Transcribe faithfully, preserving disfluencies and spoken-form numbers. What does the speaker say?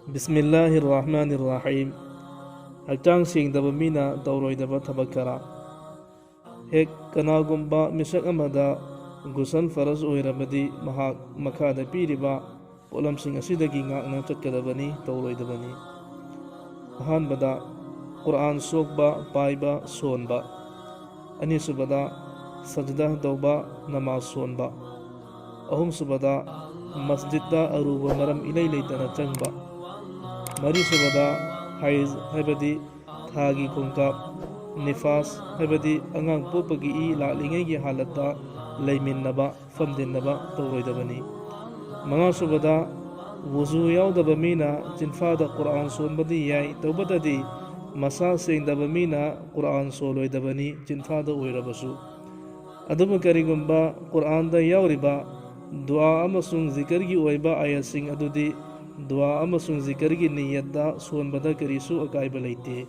ꯕꯤꯁꯃꯤꯜꯂꯥꯍꯤꯔ ꯔꯍꯃꯥꯅꯤꯔ ꯔꯍꯤꯝ꯫ ꯍꯛꯆꯥꯡ ꯁꯦꯡꯗꯕ ꯃꯤꯅ ꯇꯧꯔꯣꯏꯗꯕ ꯊꯕꯛ ꯈꯔ꯫ ꯍꯦꯛ ꯀꯅꯥꯒꯨꯝꯕ ꯃꯤꯁꯛ ꯑꯃꯗ ꯒꯨꯁꯜ ꯐꯔꯖ ꯑꯣꯏꯔꯕꯗꯤ, ꯃꯍꯥꯛ ꯃꯈꯥꯗ ꯄꯤꯔꯤꯕ ꯄꯣꯠꯂꯝꯁꯤꯡ ꯑꯁꯤꯗꯒꯤ ꯉꯥꯛꯅ ꯆꯠꯀꯗꯕꯅꯤ, ꯇꯧꯔꯣꯏꯗꯕꯅꯤ꯫ ꯑꯍꯥꯟꯕꯗ, ꯀꯨꯔꯥꯟ ꯁꯣꯛꯄ, ꯄꯥꯏꯕ, ꯁꯣꯟꯕ꯫ ꯑꯅꯤꯁꯨꯕꯗ, ꯁꯖꯗ ꯇꯧꯕ, ꯅꯃꯥꯖ ꯁꯣꯟꯕ꯫ ꯑꯍꯨꯝꯁꯨꯕꯗ, ꯃꯁꯖꯤꯗꯇ ꯑꯔꯨꯕ ꯃꯔꯝ ꯏꯂꯩ ꯂꯩꯇꯅ ꯆꯪꯕ꯫ ꯃꯔꯤꯁꯨꯕꯗ, ꯍꯥꯏꯖ ꯍꯥꯏꯕꯗꯤ ꯊꯥꯒꯤ ꯈꯣꯡꯀꯥꯞ, ꯅꯤꯐꯥꯁ ꯍꯥꯏꯕꯗꯤ ꯑꯉꯥꯡ ꯄꯣꯛꯄꯒꯤ ꯏ ꯂꯥꯛꯂꯤꯉꯩꯒꯤ ꯍꯥꯂꯠꯇ ꯂꯩꯃꯤꯟꯅꯕ, ꯐꯝꯖꯤꯟꯅꯕ ꯇꯧꯔꯣꯏꯗꯕꯅꯤ꯫ ꯃꯉꯥꯁꯨꯕꯗ, ꯋꯨꯖꯨ ꯌꯥꯎꯗꯕ ꯃꯤꯅ ꯆꯤꯟꯐꯥꯗ ꯀꯨꯔꯥꯟ ꯁꯣꯟꯕꯗꯤ ꯌꯥꯏ, ꯇꯧꯕꯇꯗꯤ ꯃꯁꯥ ꯁꯦꯡꯗꯕ ꯃꯤꯅ ꯀꯨꯔꯥꯟ ꯁꯣꯜꯂꯣꯏꯗꯕꯅꯤ, ꯆꯤꯟꯐꯥꯗ ꯑꯣꯏꯔꯕꯁꯨ꯫ ꯑꯗꯨꯕꯨ ꯀꯔꯤꯒꯨꯝꯕ ꯀꯨꯔꯥꯟꯗ ꯌꯥꯎꯔꯤꯕ ꯗꯨꯑꯥ ꯑꯃꯁꯨꯡ ꯖꯤꯀꯔꯒꯤ ꯑꯣꯏꯕ ꯑꯥꯌꯠꯁꯤꯡ ꯑꯗꯨꯗꯤ ꯗꯨꯑꯥ ꯑꯃꯁꯨꯡ ꯖꯤꯀꯔꯒꯤ ꯅꯤꯌꯠꯇ ꯁꯣꯟꯕꯗ ꯀꯔꯤꯁꯨ ꯑꯀꯥꯏꯕ ꯂꯩꯇꯦ꯫